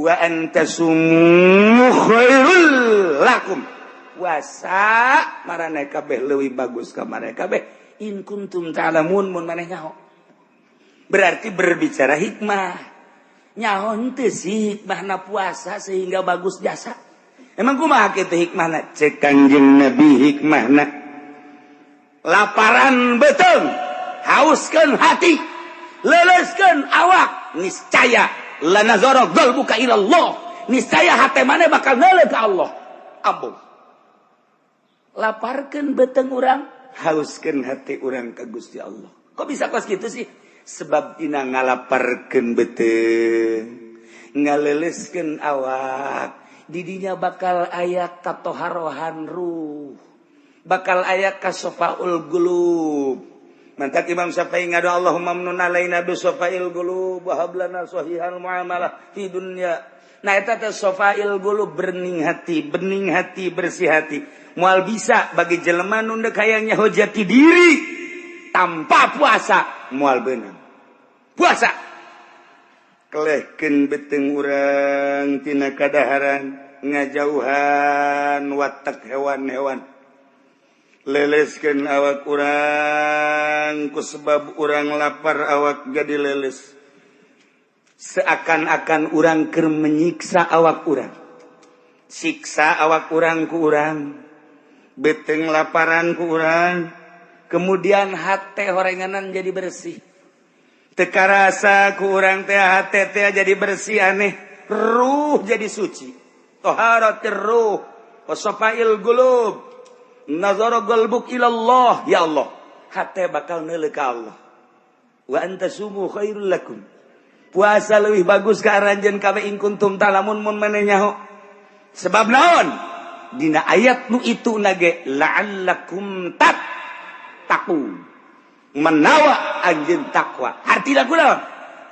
Wa an tasumu khairul lakum, puasa maraneh kabeh leuwih bagus ka maraneh kabeh, in kuntum ta'lamun, mun maneh nyaho. Berarti berbicara hikmah, nyaho henteu sih hikmahna puasa sehingga bagus jasa? Emang kumaha kitu hikmahna? Cek Kanjeng Nabi, hikmahna laparan beuteung, hauskeun hati, leleskeun awak, niscaya lanazara qalbuka ila Allah, niscaya hati maneh bakal neuleuh ka Allah. Ambung laparkeun beuteung urang, hauskeun hati urang ka Gusti Allah. Kok bisa kos gitu sih? Sebab dina ngalaparkeun beuteung, ngaleleskeun awak, didinya bakal aya katoharohan ruh, bakal aya kasofaul qulub. Mantak Imam Syafi'i ngadu, Allahumma mnun alaina bi sofail qulub wa hab lana sahihal muamalah fi dunya. Nah, eta teh sofail qulub, bening hati, bening hati, bersih hati. Moal bisa bagi jelema nu deuk hayang nyaho jati diri tanpa puasa, moal beunang. Puasa kelehkeun beuteung urang tina kadaharan, ngajauhan watak hewan-hewan, leleskeun awak urang. Ku sebab urang lapar, awak jadi leles, seakan-akan urang keur menyiksa awak urang, siksa awak urang ku urang, beuteung laparan ku urang, kemudian hate horenganan jadi bersih. Teu karasa ku urang teh hate teh jadi bersih, aneh, ruh jadi suci, toharatir ruh wa safail qulub, nazara qalbuk ilallah. Ya Allah, hate bakal neuleuh ka Allah. Wa an tasumu khairul lakum, puasa lebih bagus ka aranjeun kabeh, in kuntum ta'lamun, mun maneh nyaho. Sebab naon? Dina ayat nu itu nage la'allakum tattaqun, menawa anjeun takwa. Artina kunaon?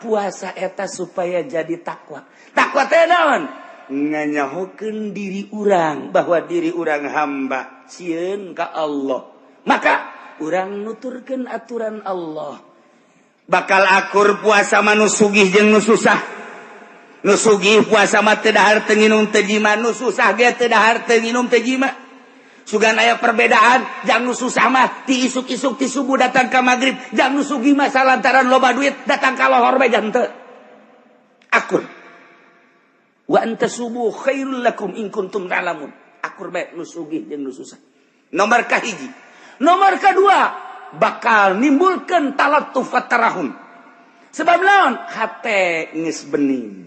Puasa eta supaya jadi takwa. Takwa teh naon? Nganyahokeun diri urang bahwa diri urang hamba, sieun ka Allah, maka urang nuturkeun aturan Allah. Bakal akur puasa mah nu sugih jeung nu susah. Nu sugih puasa mah teu dahar, teu nginum, teu jima. Nu susah ge teu dahar, teu nginum, teu jima. Sugan aya perbedaan, jang nu susah mah ti isuk-isuk, ti subuh datang ka maghrib, jang nu sugih mah salantaran loba duit datang ka lohor bae teu. Akur. Wa an tasumu khairul lakum in kuntum ta'lamun. Akur bae nu sugih jeung nu susah. Nomor kahiji. Nomor kedua, bakal nimbulkeun talattuf tarahum. Sebab naon? Hate geus bening.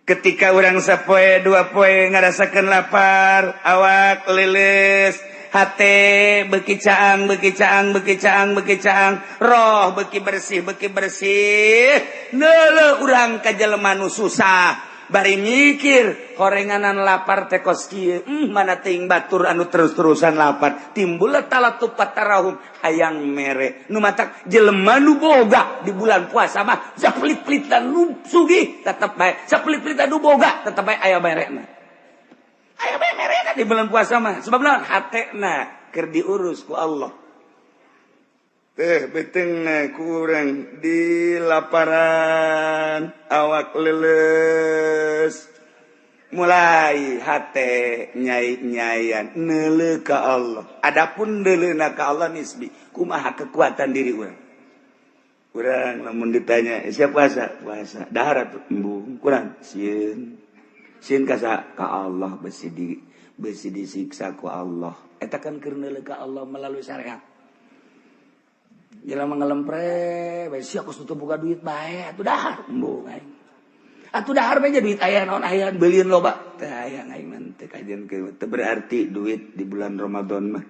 Ketika orang sapoe dua poe ngarasakeun lapar, awak lilis, hate beki caang, beki caang, beki caang, beki caang, roh beki bersih, beki bersih, neuleuh urang ka jelema nu susah, bari mikir horenganan lapar teh kos kieu, mana teuing batur anu terus-terusan lapar. Timbul talattuf tarahum, hayang mere. Nu matak jelema nu boga di bulan puasa mah sapelit-pelitan nu sugih tetep bae, sapelit-pelitan nu boga tetep bae aya merena, aya bae merena di bulan puasa mah. Sebab naon? Hatena keur diurus ku Allah teh, beuteungna kurang di laparan, awak leles, mulai hate nyai-nyayan neuleuh ka Allah. Adapun neuleuhna ka Allah nisbi, kumaha kekuatan diri urang. Urang lamun ditanya, "Siap puasa?" "Puasa." "Dahar atuh?" "Embung." "Kurang sieun." "Sieun ka saha?" "Ka Allah, besi disiksa ku Allah." Eta kan keur neuleuh ka Allah melalui syariat. Jelema ngelempre bae, sia kos teu boga duit bae atuh dahar, embung aing. Atuh dahar bae duit aya naon, aya beulieun loba. Teu aya aing mah, teu kajian teu berarti duit di bulan Ramadan mah.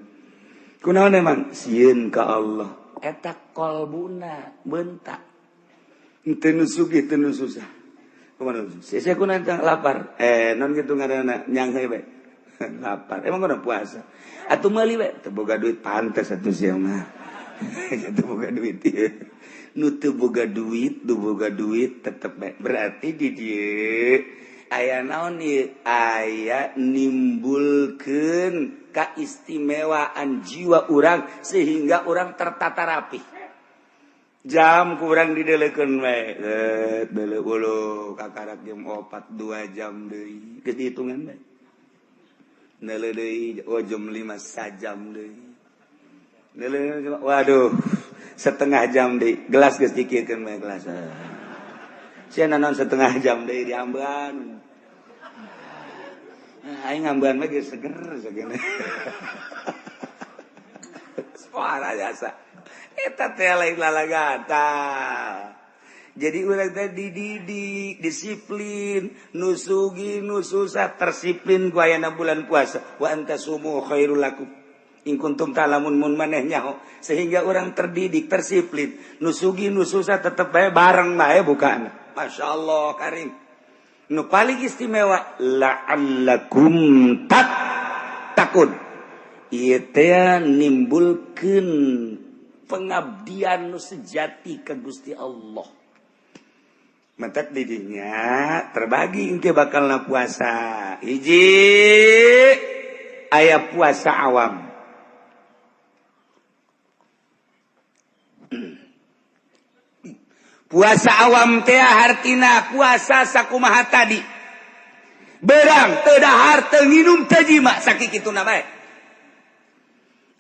Kunaon emang? Sieun ka Allah. Eta kolbuna bentak. Teu nu sugih, teu nu susah. Kumaha? Sia kunaon lapar? Eh, non kitu ngaranna, nyanghe bae. Lapar. Emang kunaon puasa? Atuh meuli bae, teu boga duit. Pantes atuh sia mah. Teu boga duit ieu. Nu teu boga duit, nu boga duit tetep bae. Berarti di dieu aya naon ieu? Aya nimbulkeun kaistimewaan jiwa urang sehingga urang tertata rapi. Jam kurang didelekeun we. Deuleu ulu kakarak jam 4 2 jam deui. Geus dihitungan we. Neuleuh deui, oh jam 5 sajam deui. Neuleuh, waduh, setengah jam deui. Gelas geus dikiekeun we gelas. Sia naon setengah jam deui diambean. Aing ngambean mah geus seger segene. Suara jasa. Eta teh lain lalagata. Jadi urang teh dididik, disiplin, nu sugih nu susah tersiplin ku ayana bulan puasa. Wa antasumu khairul lakum in kuntum ta'lamun, mun maneh nyaho, sehingga orang terdidik, tersiplin, nu sugih nu susah tetep bae bareng bae bukan. Masya Allah karim. Nu paling istimewa la'allakum tattaqun. Ieu teh nimbulkeun pengabdian nu sejati ke Gusti Allah. Mentek didinya terbagi engke bakal na puasa. Hiji aya puasa awam. Puasa awam teh hartina puasa sakumaha tadi. Berang teu dahar teu nginum teu jima sakikituna bae.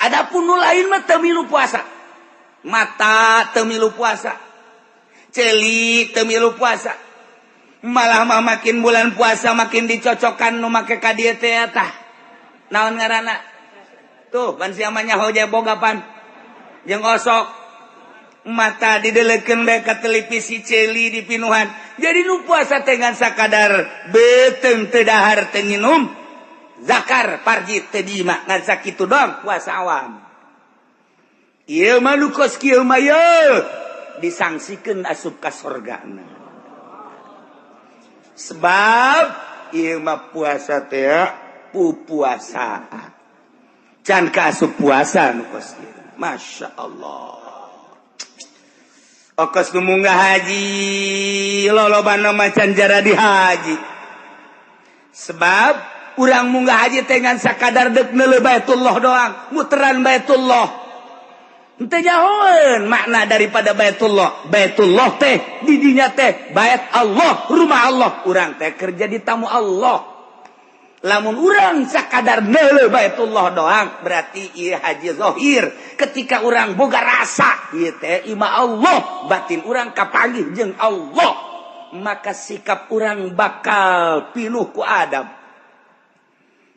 Adapun nu lain mah teu milu puasa. Mata teu milu puasa. Ceuli teu milu puasa. Malah mah makin bulan puasa makin dicocokkan nu make ka dieu teh tah. Naon ngaranna? Tuh, pan sia mah nyaho boga pan. Jeung osok. Mata didelekeun bae ka televisi, ceuli dipinuhan. Jadi nu puasa teh ngan sakadar beuteung teu dahar teu nginum, zakar parji teu jima, ngan sakitu doang puasa awam. Ieu mah nu kos kieu mah yeuh disangsikeun asup ka sorgana. Sebab ieu mah puasa teh pupuasaan. Can ka asup puasa nu kos kieu. Masya Allah. Okos nu munggah haji lolobana macan jara di haji. Sebab urang munggah haji teh ngan sakadar deuk neuleuh Baitullah doang, muteran Baitullah. Henteu nyahoeun makna daripada Baitullah. Baitullah teh didinya teh bait Allah, rumah Allah. Urang teh kerja di tamu Allah. Lamun urang sakadar neuleuh Baitullah doang berarti ieu haji zahir. Ketika urang boga rasa ieu teh ima Allah, batin urang kapanggih jeung Allah, maka sikap urang bakal pinuh ku adab.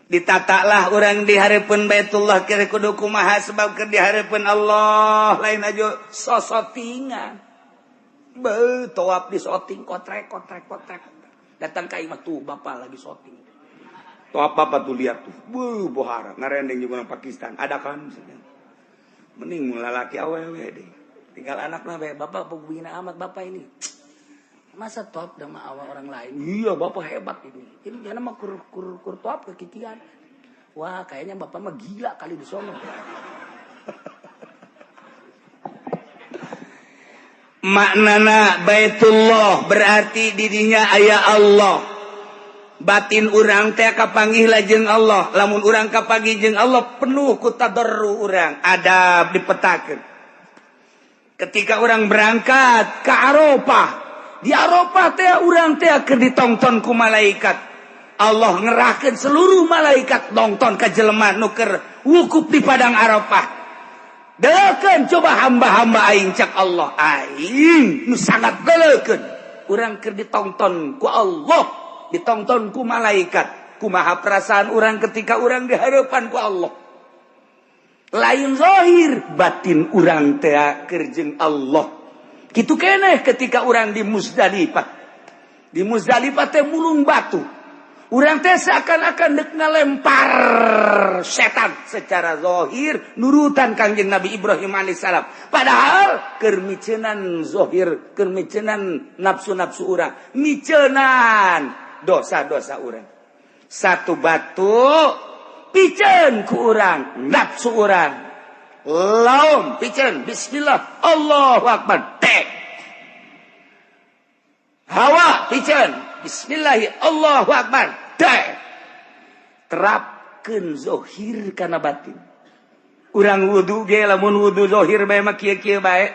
Ditatalah urang di hareupeun Baitullah kira kudu kumaha, sebab keur di hareupeun Allah lain aja sosotingan. Beuh tawaf di soting kotrek kotrek kotrek. Datang ka imah tuh bapak lagi soting. Tuh apa tuh lihat tuh, buh bohara ngarendeng juga orang Pakistan, ada kan? Mending lalaki awewe deh, tinggal anak lah, bapak pembina amat bapak ini. Masa top sama awal orang lain? Iya bapak hebat ini. Ini jangan mah kur kur kur top kekikian. Wah kayaknya bapak mah gila kali di sono. Maknana Baitullah berarti didinya aya Allah. Batin urang teh kapanggih lajeng Allah. Lamun urang kapanggih jeung Allah penuh ku tadarru urang, adab dipetakeun. Ketika urang berangkat ke Arafah, di Arafah teh urang teh keur ditongton ku malaikat. Allah ngerahkeun seluruh malaikat nongton ka jelema nu keur wukuf di padang Arafah. Deukeun coba hamba-hamba aing cak Allah, aing nu sangat deukeun. Urang keur ditongton ku Allah, ditonton ku malaikat. Kumaha perasaan orang ketika orang di hadapan ku Allah. Lain zahir, batin orang teh keur jeung Allah. Kitu keneh ketika orang di Muzdalifah. Di Muzdalifah teh mulung batu. Urang teh seakan-akan dek ngalempar setan secara zahir nurutan Kangjeng Nabi Ibrahim alaihissalam. Padahal keur micenan zahir, keur micenan nafsu-nafsu urang, micenan dosa-dosa urang. Satu batu piceun ku urang, nafsu urang. Laum piceun, bismillah, Allahu akbar. Tek. Hawa piceun, bismillahi, Allahu akbar. Tek. Terapkeun zahir kana batin. Urang wudu ge lamun wudu zahir bae mah kieu-kieu bae.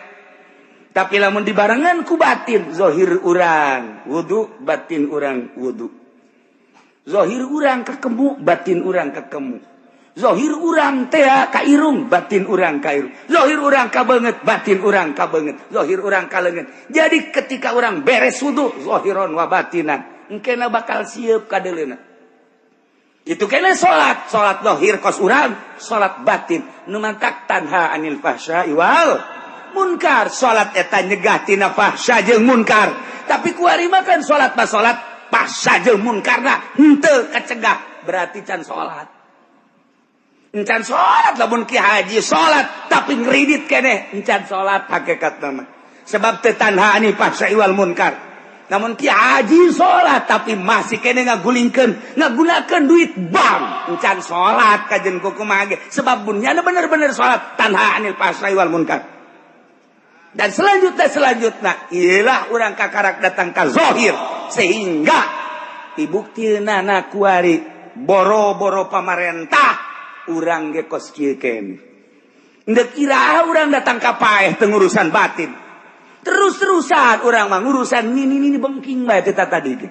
Tapi lamun dibarengan ku batin, zohir urang wudu, batin urang wudu. Zohir urang kekemu, batin urang kekemu. Zohir urang teh ka irung, batin urang ka irung. Zohir urang ka beungeut, batin urang ka beungeut. Zohir urang ka leungeun. Jadi ketika urang beres wudu, zohiron wa batinan, engkena bakal siap kadeleuna. Itu kena salat, salat zohir kos urang, salat batin. Nu mantak tanha anil fahsya'i wal munkar. Salat eta nyegah tina fahsya jeung munkar. Tapi kuari mah kan salat mah salat fahsya jeung munkarna henteu kacegah, berarti can salat. Encan salat lamun ki haji salat tapi ngridit keneh, encan salat hakikatna mah. Sebab teu tanha anil fahsya'i wal munkar. Namun ki haji salat tapi masih keneh ngagulingkeun, ngagunakeun duit bank, encan salat kajen kumaha ge. Sebab bunyana bener-bener salat tanha anil fahsya'i wal munkar. Dan selanjutnya ialah urang kakarak datang ka zohir sehingga dibuktina na kuari boro-boro pamarentah urang ge kos kieu keneh. Ndek iraha urang datang ka paeh teu ngurusan batin. Terus-terusan urang mah ngurusan nini nini bengking bae teh tadi ge.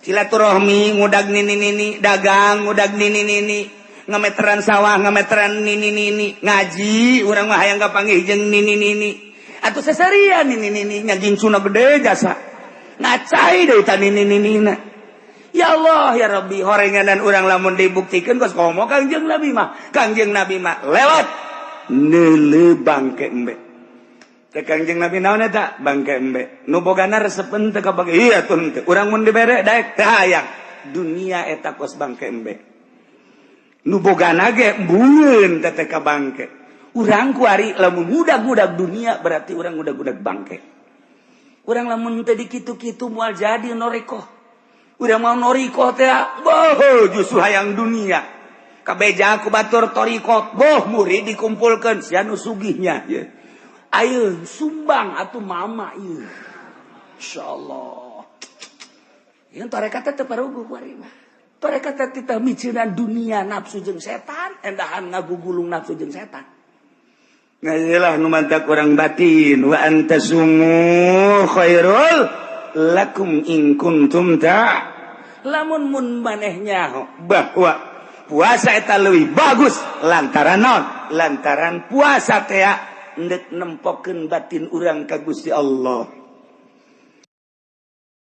Silaturahmi ngudag nini nini, dagang ngudag nini nini, ngameteran sawah ngameteran nini nini, ngaji urang mah hayang kapanggih jeung nini nini. Atuh seserian nini nini nya gincuna gede jasa. Ngacai deui ta nini nini na. Ya Allah ya Rabbi, horenganan urang lamun dibuktikan kos komo Kangjeng Nabi mah. Kangjeng Nabi mah lewat neuleu bangke embe. Teh Kangjeng Nabi naon eta? Bangke embe. Nu bogana resepen teu kabage. Iya tuh henteu. Urang mun dibere daek teu hayang. Dunia eta kos bangke embe. Nu bogana ge embungeun teh teh ka bangke. Urang kuari lamun ngudag-ngudag dunia berarti urang ngudag-ngudag bangke. Urang lamun teu dikitu-kitu moal jadi norikoh. Urang mau norikoh teh boh justru hayang dunia. Kabeja ku batur torikot boh murid dikumpulkeun sia nu sugihnya ye. Ayo sumbang atuh mama ieu. Insyaallah. Yang tarekat teh teu paruguh kuari mah. Tarekat teh titah miceunan dunia nafsu jeung setan, endahan ngagugulung nafsu jeung setan. Ngajilah nu mantak urang batin wa antasumu khairul lakum in kuntum ta. Lamun mun maneh nyaho bahwa puasa eta leuwih bagus lantaran naon? Lantaran puasa teh ndek nempokeun batin urang ka Gusti Allah.